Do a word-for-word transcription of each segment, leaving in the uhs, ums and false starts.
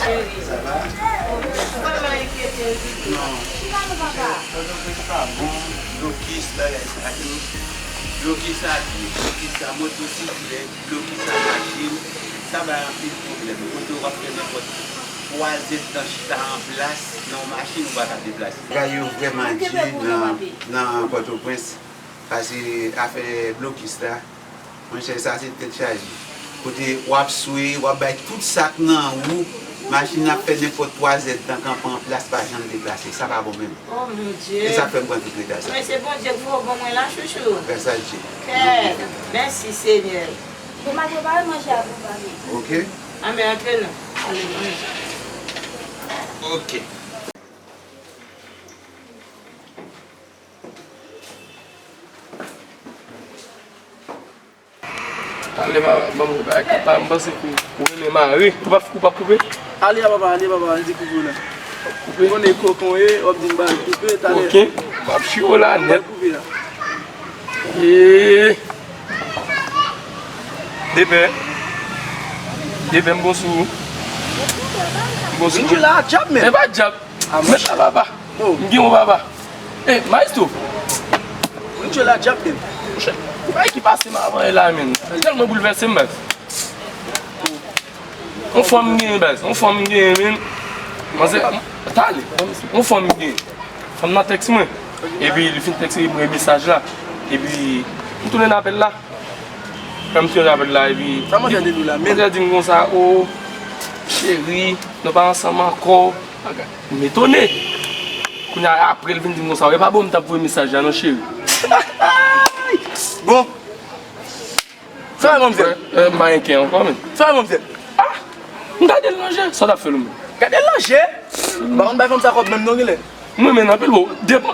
Sa va? Non. Pòtoprens pa bon, blokis, bagay sa tou. Blokis a pye, blokis a motosiklèt, blokis a machin, sa bay anpil pwoblèm. Kote w ap fè nenpòt twa zèdtan chita an plas nan yon machin, ou pa ka deplase. Bagay yo vrèman di nan, nan Pòtoprens, pase afè blokis la. Monchè, sa se tèt chaje. Kote w ap swe, w ap bay tout sa k nan wou, machin nan ap fè nenpòt twa zèdtan kanpe an plas, pa janm deplase. Sa pa bon menm. Oh, mon Dieu. E sa k fè m pran tout reta sa. Men se Bondye k voye w ban mwen la, chouchou. Grâce à Dieu. Kè, mèsi, Senyè. Bon, m a prepare manje a pou w, papi. Ok. Anben, antre non. Ale, antre. Ok. Ale, pa, ban m, pa, pa, m panse ke ou renmen mare. Ou p ap, ou p ap koupe? Ale a papa, ale papa, li di koupe w la. Koupe? Ou konnen kokon ye, w ap di m ba l koupe, talè. Ok, m ap chire w la nèt. Koupe la. Eee. Depè. Depè, m bon sou ou. M bon sou ou. Vin jwe la, djab menm. E pa djab. Ah, men sa papa. Oh. M gen yon papa. Ey, Maestro. Mwen jwe la djab menm. Monchè, ou pa ki pase m avan e la menm. Tèlman boulvèse m, baz. Yon fanm m gen, baz. Yon fanm m gen, menm. Manzè, talè. Yon fanm m gen. Fanm nan tèks mwen. Epi li fin tèks mwen mesaj la. Epi m tounen apèl la. Lè m tounen apèl la, epi manzè di m konsa, o, cheri, nou pa ansanm ankò. M etone. Kounye a, apre, l vin di m konsa, e pa bon m t ap voye mesaj la non, cheri. Bon. Sa w fè, manmzèl? M pa gen kè ankò, men. Sa w fè, manmzèl? Ah! M gade l nan je. Sa w t ap fè l, ou menm? Gade l nan je? M pa konn bay fanm sa kòb menm non, genlè. M renmen l anpil, bro. Depi.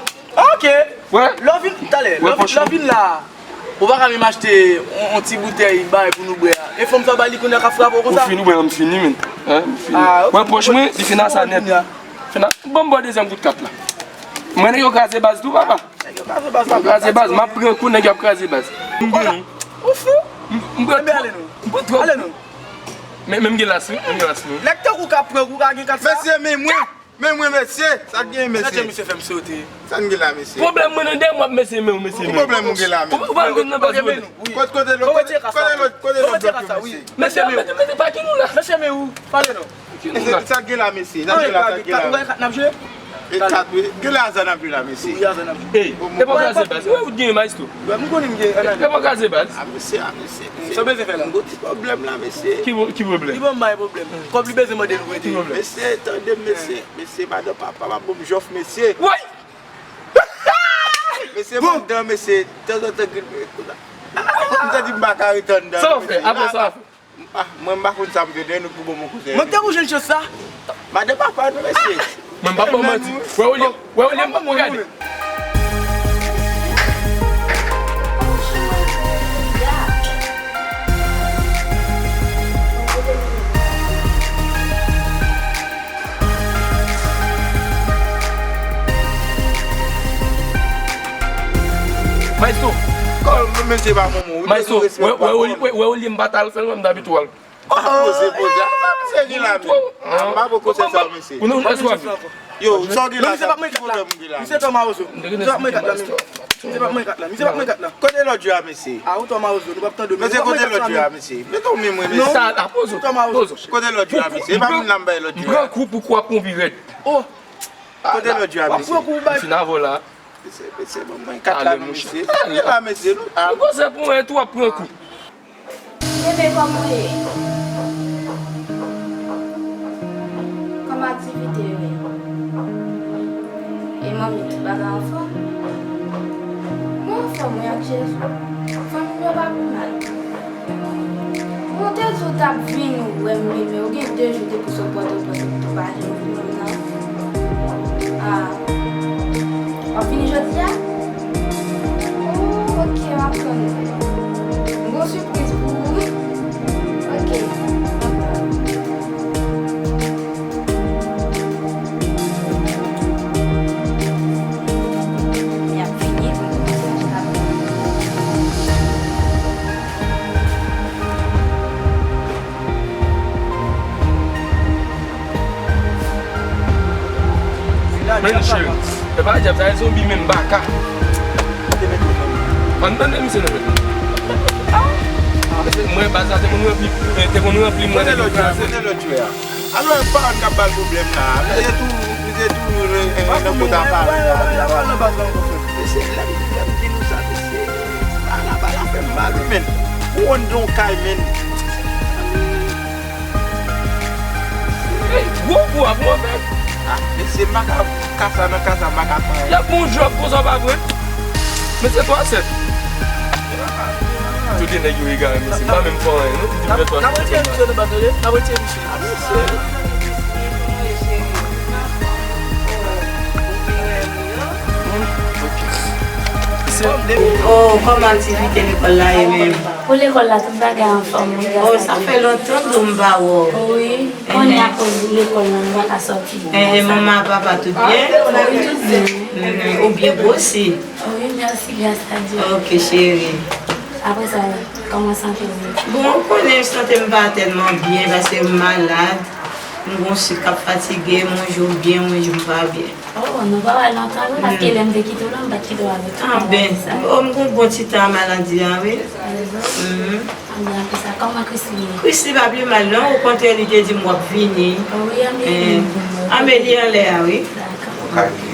Ok. Wè. Lè w vin, talè, lè w vin la, ou pa ka menm achte yon, yon ti boutèy bay pou nou bwè a. E fanm sa w bay li kounye a k ap frape w konsa? Ou fini, ou bwè, m fini, men. Hein, m fini. Ah, ok. Wè, pòch mwen, li fin a sa nèt. Fin a, ban m bwè dezyèm kout kat la. Mwen, nèg yo kraze baz tou, papa. Nèg yo kraze baz, papa. Kraze baz, m ap pran kou, nèg yo ap kraze baz. M gen. Ou fou? M, m pran twòp. Ale non. M pran twòp. Ale non. Men, men m gen las, wi. Men m gen las, wi. Nèg tankou w ka pran kou, w ka gen kat sa. Mesye, men mwen. Men mwen, mesye, sa k gen, mesye? Sa k gen, mesye, fè m sote. Sa n gen la, mesye? Pwoblèm mwen nan dèyè m w ap mesye men w, mesye men w. Ki pwoblèm ou gen la, mesye? Pwoblèm ou gen nan baz mwen? Kote, kote, kote lòt, kote lòt blòk yo, mesye? Mesye, mesye, mesye, pa ki nou la? Mesye men w, pale non. Mesye, sa k gen la, mesye? Sa k gen la, sa k gen la? Ou gen kat n ap jwe? E kat, wi. Gen la aza n ap jwe la, mesye. Wi, aza n ap jwe. Ey, e pa w kraze baz. Ou wè ou t gen maestro. M konnen m gen ann ale. E pa w kraze baz. A, mesye, a, mesye. Sa w bezwen fè la? M gon ti pwoblèm la, mesye. Ki, ki pwoblèm? Li ban m bay pwoblèm. Kòb li bezwen mande l prete. Ki pwoblèm? Mesye, tande m, mesye. Mesye, madan papa m ap ban m jòf, mesye. Woy! Mesye, madan, mesye, tanzantan gri, m santi m pa ka ret anndan. Sa w fè? Apre sa w fè? Ah, mwen, m pa konn sa m fè, dèyè nou pou bon, mon kouzen. Mwen te pou jwenn chans sa. Madan papa nou, mesye. Mwen m pa ban manti. Wè, olye, wè, olye m pa gade. Maestro. Kòm mesye pa manman w, wi. Maestro, wè, wè, wè, olye m pa t al fè l, mwen m t abitye al. Ah, poze, poze. Sa misye gen la, men. Ah, m pa pran konsèy sa, mesye. Ou nan eswa. Yo, sa w gen la, sa ki pwoblèm ou gen la? Misye tò mawozo. Misye pa mwen kat la, men. Misye pa mwen kat la. Misye pa mwen kat la. Kote lòt jwe a, mesye? Ah, ou tò mawozo. Nou p ap tande. Mesye, kote lòt jwe a, mesye? Mete w men mwen, mesye. Sa la, poze w. Ou tò mawozo. Kote lòt jwe a, mesye? E pa moun la m bay lòt jwe a. M pran kou pou kou ap konpi rèd. Oh. Kote lòt jwe a, mesye? Ou pran kou ou bay. M fin avè w la. Mesye, mesye, ban mwen kat la, non, mesye. Sa gen la, mesye, nou. Ah. Ou koze pou mwen tou, w ap pran kou. Bebe, kòman w ye? Kòman aktivite yo ye? E manmi, tout bagay anfòm? Mwen anfòm, wi, ak Jezi. Fanmi m yo pa pi mal. Bon, ou te di w t ap vin wè m, men ou gen de jou depi w sot Pòtoprens ou pa janm vin wè m nan. Ah. W ap vini jodi a? Oh, ok, m ap tann ou. M gon sipriz pou ou, wi. Ok, m ap tann ou. Men cheri, e pa djab sa, e zonbi menm, baka. Ann tande misye nan men. Mwen baz la te konn ranpli, te konn ranpli mwen nan kraze. Alò, e pa w k ap ba l pwoblèm la. Misye tou, misye tou, eh, nan kota pale la. Mesye, lè m, lè m di nou sa, mesye, bala, bala fè m mal, wi, men. Pou w rann nan yon kay, men. Ey, gwo kou ap move. Ah, mesye, m pa ka, kasa nan kasa, m pa ka fè anyen. Y ap bon djòb konsa, pa vre? Mesye, twa sèt. Tout de nèg yo egare, mesye. M pa menm fè anyen, non. Di m fè twa sèt. N ap retire misye nan bato, n ap retire misye. Ah, mesye. Oh, kòman aktivite lekòl la ye menm? Pou lekòl la, tout bagay anfòm, wi, gras a Dye. Oh, sa fè lontan dlo m pa wè w. Wi, konnen akoz lekòl la, nou pa ka sòti. Eh, manman, papa, tout byen? Wi, tout byen. Mhm, ou byen gwosi? Wi, mèsi, gras a Dye. Ok, cheri. Apre sa, kòman sante w ye? Bon, ou konnen sante m pa tèlman byen, paske m malad. M gon sik k ap fatige m, yon jou byen, yon jou m pa byen. Oh, nou pa wè lontan non, paske lè m te kite w la, m pa t kite w avèk ou. Ah, ben, oh, m gon bon ti tan maladi a, wi. Mhm. Ah, ben, apre sa, kòman Christy ye? Christy pa pi mal, non. Okontrè, li te di m w ap vini. Oh, wi, Amélie. Eh, Amélie anlè a, wi. Dakò. Ok.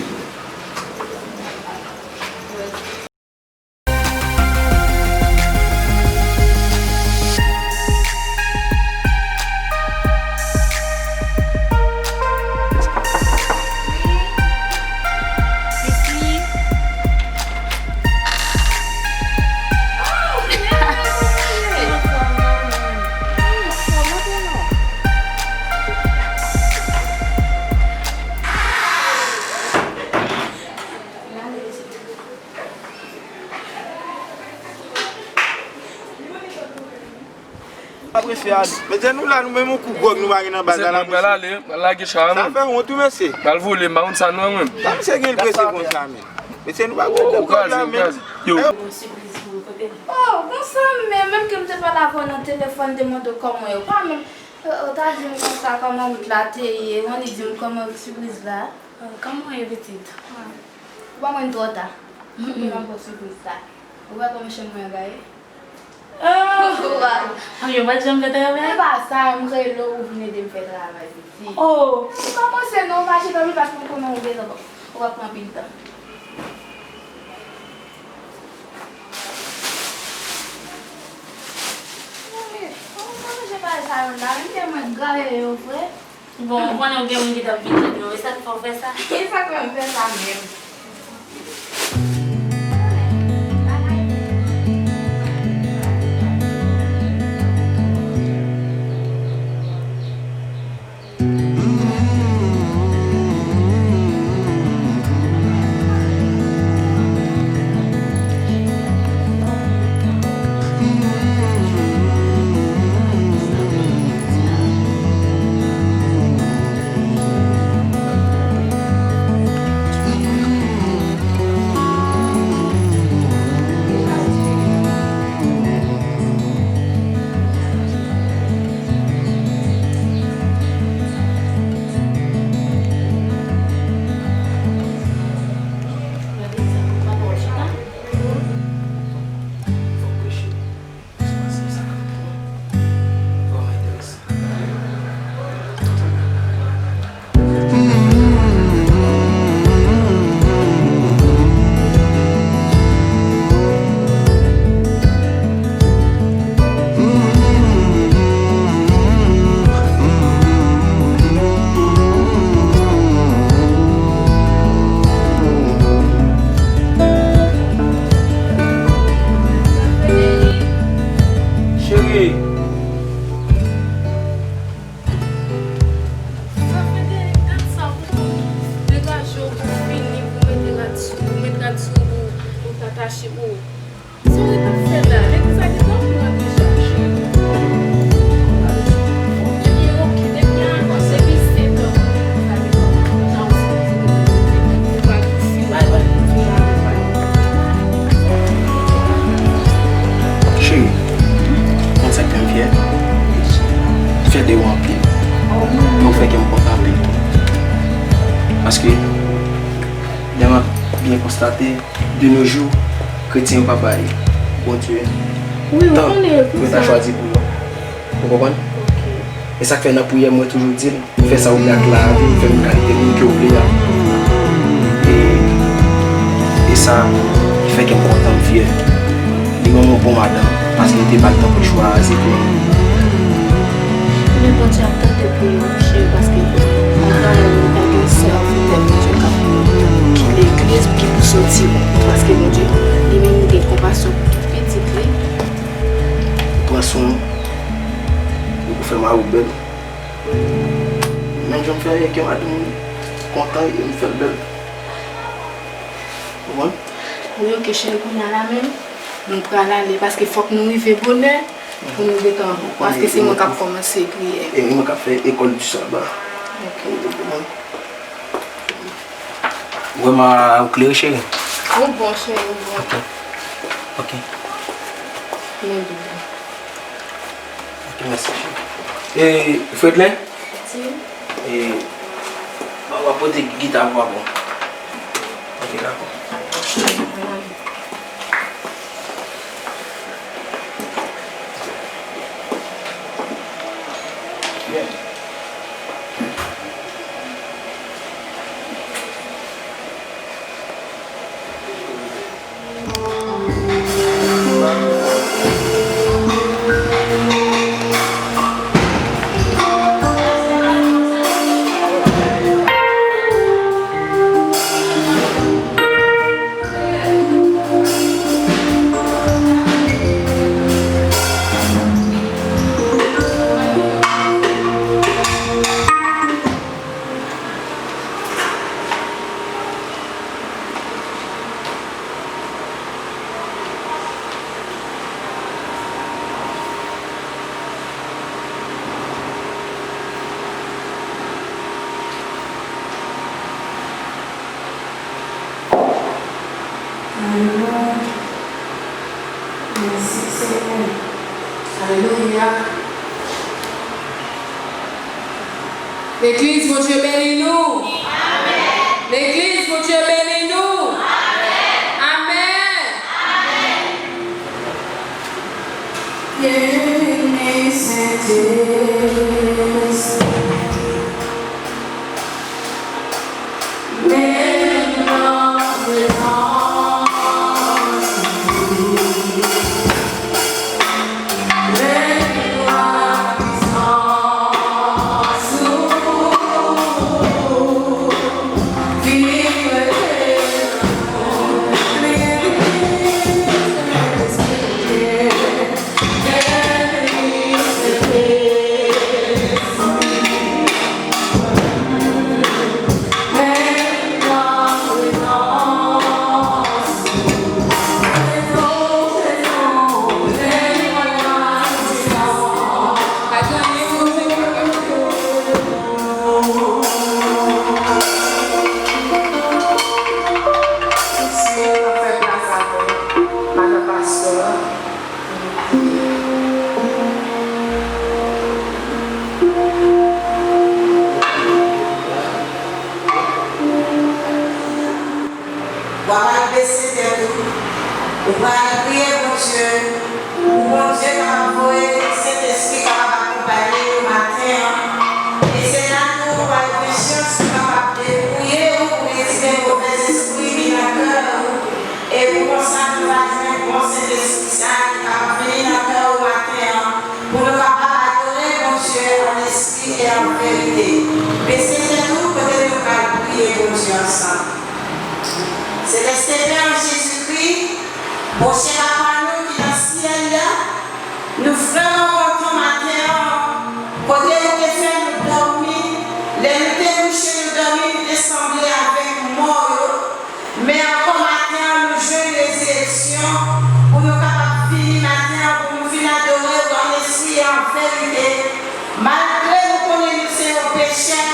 Ap refè ale. Mesye, nou la, nou menm yon kou gwòg nou pa gen nan baz la, la, mesye. Mwen pral ale, mwen pral lage chay la, mwen. Sa fè wont, wi, mesye. Pral vole, m pa konn sa non, mwen. Sa misye gen l prese konsa, men. Mesye, nou pa gen gwo gwòg la, men. Yo. Bon, sipriz pou mwen, kote l? Oh, konsa menm, menm ke m te pale avè w nan telefòn, te mande w kòman w ye. Ou pa menm, ou ta di m konsa kòman wout la te ye, ou annik di m kòman sipriz la. Oh, kòman w ye, pitit? Ah. Ou pa konn twò ta. Pou m ap ba w sipriz sa. Ou wè kòman chanm mwen an gaye? Oh! Ou pa. Ah, yo pa t janm fè travay? E pa sa, m rele w, ou vin ede m fè travay, pitit. Oh! Ou pa panse non, ou pa chita, ou pa konn kòman ou gentan. Ou pa pran anpil tan. Mami, ou pa manje bagay sa yo la, men mwen gaye yo vre. Bon, ou konnen ou gen moun ki t ap vin jwenn ou, e sa k fè w fè sa? E sa k fè m fè sa menm? Cheri. Sa fè de gad sa pou ou. Degaje w pou fini, pou mete rad sou ou, met rad sou ou, pou t atache pou ou. Sa w t ap fè la? Legliz la gentan pran deja. Ebyen, oke, depi a, depi sèt è, ou pa gen pou fini. Cheri, konn sa k fè m fyè? M fyè de ou anpil. Men ou fè kè m kontan anpil tou. Paske Konstate, de nos jours, kretyen yo pa bay Bondye tan pou yo ta chwazi pou yo. Ou konprann? E sa k fè nan priyè m, mwen toujou di l, fè sa w vle ak lavi, fè m kalite moun ke w vle a. E, e sa ki fè ke m kontan, m fyè. Li ban m yon bon madanm, paske li te ba l tan pou l chwazi pou li. Men Bondye ap tande priyè w, cheri, paske nan tan yo, nou ta gen sèvitè Bondye k ap, ki legliz, ki pou soti, paske Bondye, li menm, li gen konpasyon pou tout pitit li. Ou pran swen w, ou fè mari w bèl. Menm jan m fè avèk yon madanm kontan e m fè l bèl. Ou konprann? Wi, oke, cheri, kounye a la menm, nou pral ale, paske fòk nou rive bonè pou nou gentan, paske se mwen k ap kòmanse priyè. E mwen k ap fè école du sabbat. Oke. Ou konprann? Vrèman, ou klere, cheri. Ou bon, cheri, ou bon. Ok. Ok. Men bebe. Ok, mèsi, cheri. E, Fredlin? Di. E, w ap pote gita pou papa w. Ok, dakò. Alelouya. Mèsi, Senyè. Alelouya. Legliz, Bondye beni nou. Legliz, Bondye beni nou. Amèn. Beni Sentespri. Madan pastè. W ap al bese tèt ou. Ou pral priye Bondye. Pou Bondye kapab voye Sentespri kapab akonpaye nou maten an. E se la tou ou pral gen chans pou kapab depouye ou pou retire movèzespri ki nan kè ou. E pou konsa nou va jwenn bon Sentespri sa a ki kapab vini nan kè ou maten an, pou nou kapab adore Bondye an espri e an verite. Bese tèt ou kote nou pral priye Bondye ansanm. Selès Pè an Jezikri, bon Papa nou ki nan syèl la, nou vrèman kontan maten an, kote ou te fè nou dòmi, lè nou te kouche, nou dòmi, nou te sanble avèk mò yo. Men ankò maten an, nou jwenn rezirèksyon pou nou kapab vini maten an, pou nou vin adore w an espri e an verite. Malgre nou konnen nou se yon pechè,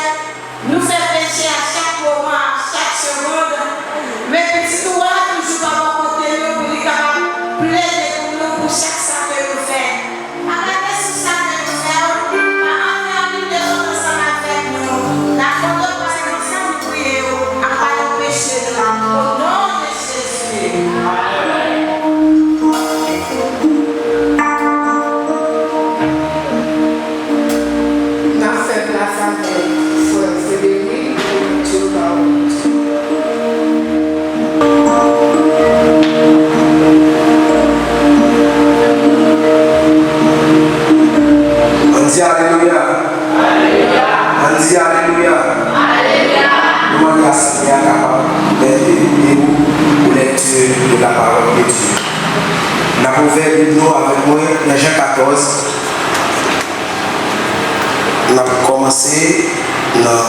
nou fè peche a chak moman, a chak segonn, men Pitit ou a toujou pa bò kote nou pou li kapab plen de la parole de Dieu. N ap ouvè Bib nou avèk mwen nan Jan katòz. N ap kòmanse nan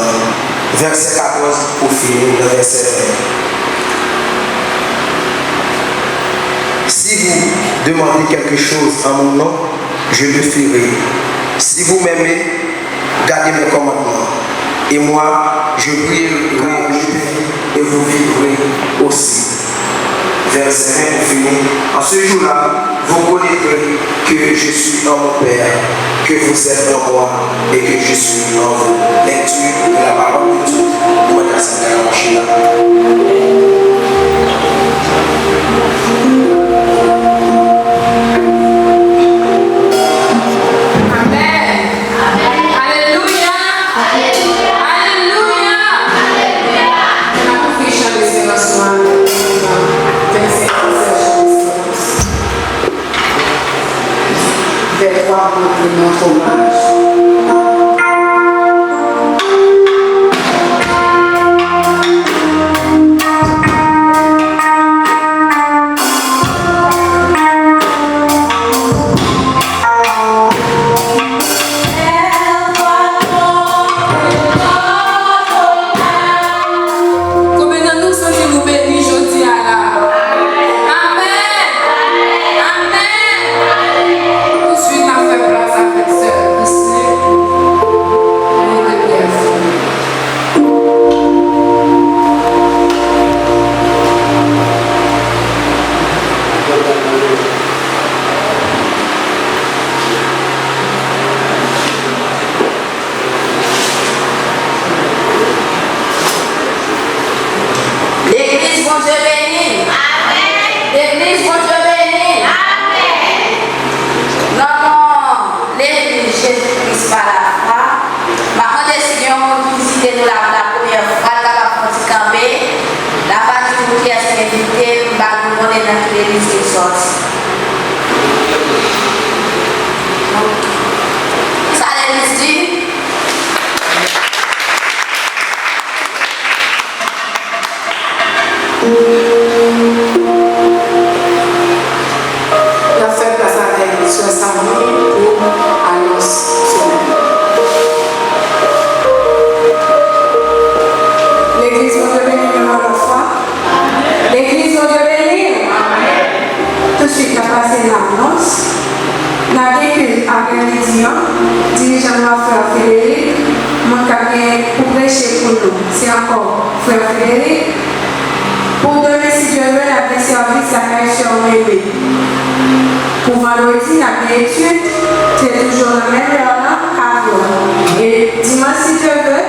vèsè katòz pou fini nan vèsè ven. Si vous demandez quelque chose en mon nom, je le ferai. Si vous m'aimez, gardez mes commandements. Et moi, je prierai et vous vivrez aussi. Vèsè ven pou fini. En ce jour-là, vous connaîtrez que je suis en mon Père, que vous êtes en moi et que je suis en vous. Lecture de la parole de Dieu. Nou mèt al sèvi ak machin nan. Amèn. Alelouya. Alelouya. N ap ouvri chan de serans nou a nan vèsè katòz, chan de serans. Vèsè twa pou nou rann omaj. Konbyen nan nou santi nou beni jodi a la? Amèn! Amèn! Touswit, n ap fè plas avèk sè Christine. Mwen te byen fou. Legliz, Bondye beni n. Amèn. Legliz, Bondye beni n. Amèn. Nan non legliz Jezi Kris pa lafwa, m ap mande si gen yon moun ki vizite nou la pou la premyè fwa, l kapab fè yon ti kanpe. L ap di nou kiyès ki envite l, m pa konn konnen nan ki legliz ke l sòti. Sa legliz di? N ap fè plas avèk sè Samy pou anons semèn. Legliz, Bondye beni nou yon lòt fwa. Legliz, Bondye beni n. Touswit, n ap pase nan anons. N ap gen kult aprèmidi an. Dirijan nou a Frè Frédéric. Moun k ap gen pou preche pou nou, se ankò Frè Frédéric. Pou demen, si Dye vle, n ap gen sèvis lakay sè Mebe. Pou vandredi, n ap gen etid, se toujou nan menm lè lan, kat è. E dimanch, si Dye vle,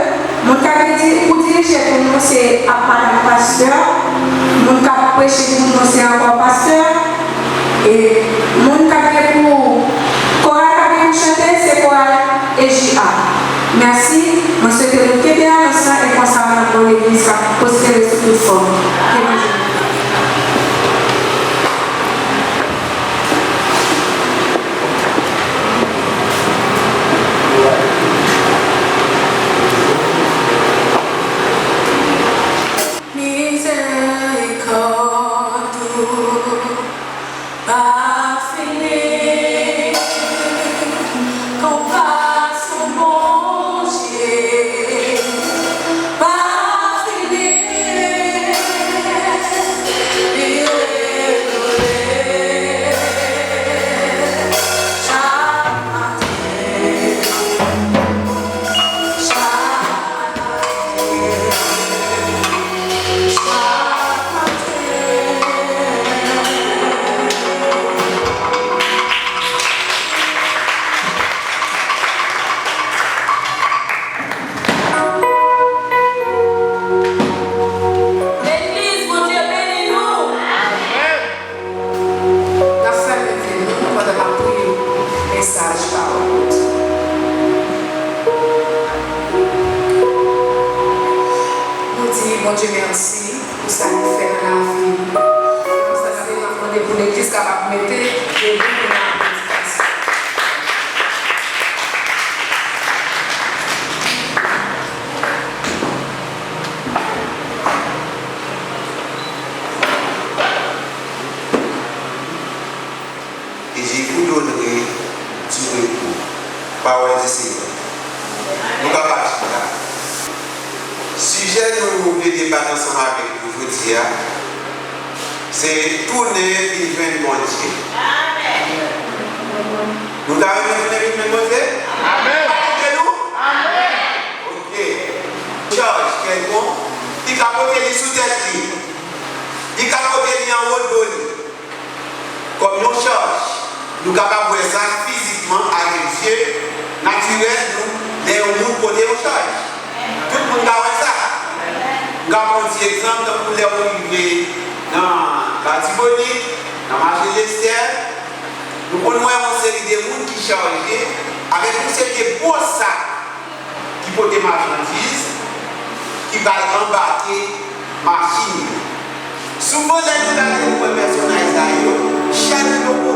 moun k ap gen di-, pou dirije pou nou, se ap madanm pastè. Moun k ap preche pou nou, se ankò pastè. E moun k ap gen pou, koral k ap gen pou chante, se koral E J A. Mèsi. Mwen swete nou kenbe anons lan e konsa n ap gen yon legliz k ap pwospere sou tout fòm. Ke Bondye beni. Mizèrikòd ou pa fini, konpasyon Bondye pa fini, li renouve chak maten, chak Legliz, Bondye beni nou. N ap fèmen je nou pandan n ap priye mesaj pawòl Bondye. Nou di Bondye mèsi pou sa li fè nan lavi nou. Konsa, n ap mande pou legliz kapab mete debout pou n ap aplodi pastè. Senyè. Nou kapab chita. Sijè nou vle debat ansanm avèk nou jodi a, se tounen vin jwenn Bondye. Nou ta renmen tounen vin jwenn Bondye? Amèn. Sa tante nou? Amèn. Ok. Chaj kèlkonk, li ka pote li sou tèt li. Li ka pote li anwo do li. Kòm yon chaj, nou kapab wè sa fizikman avèk zye natirèl nou lè yon moun pote yon chaj. Tout moun ka wè sa. M ka pran yon ti egzanp, tankou lè w rive nan Latibonit, nan mache Lestè, nou konn wè yon seri de moun ki chaje avèk yon seri de gwo sak ki pote machandiz, ki pral anbake machin yo. Souvan, lè nou gade, nou wè pèsonaj sa yo, chaj yo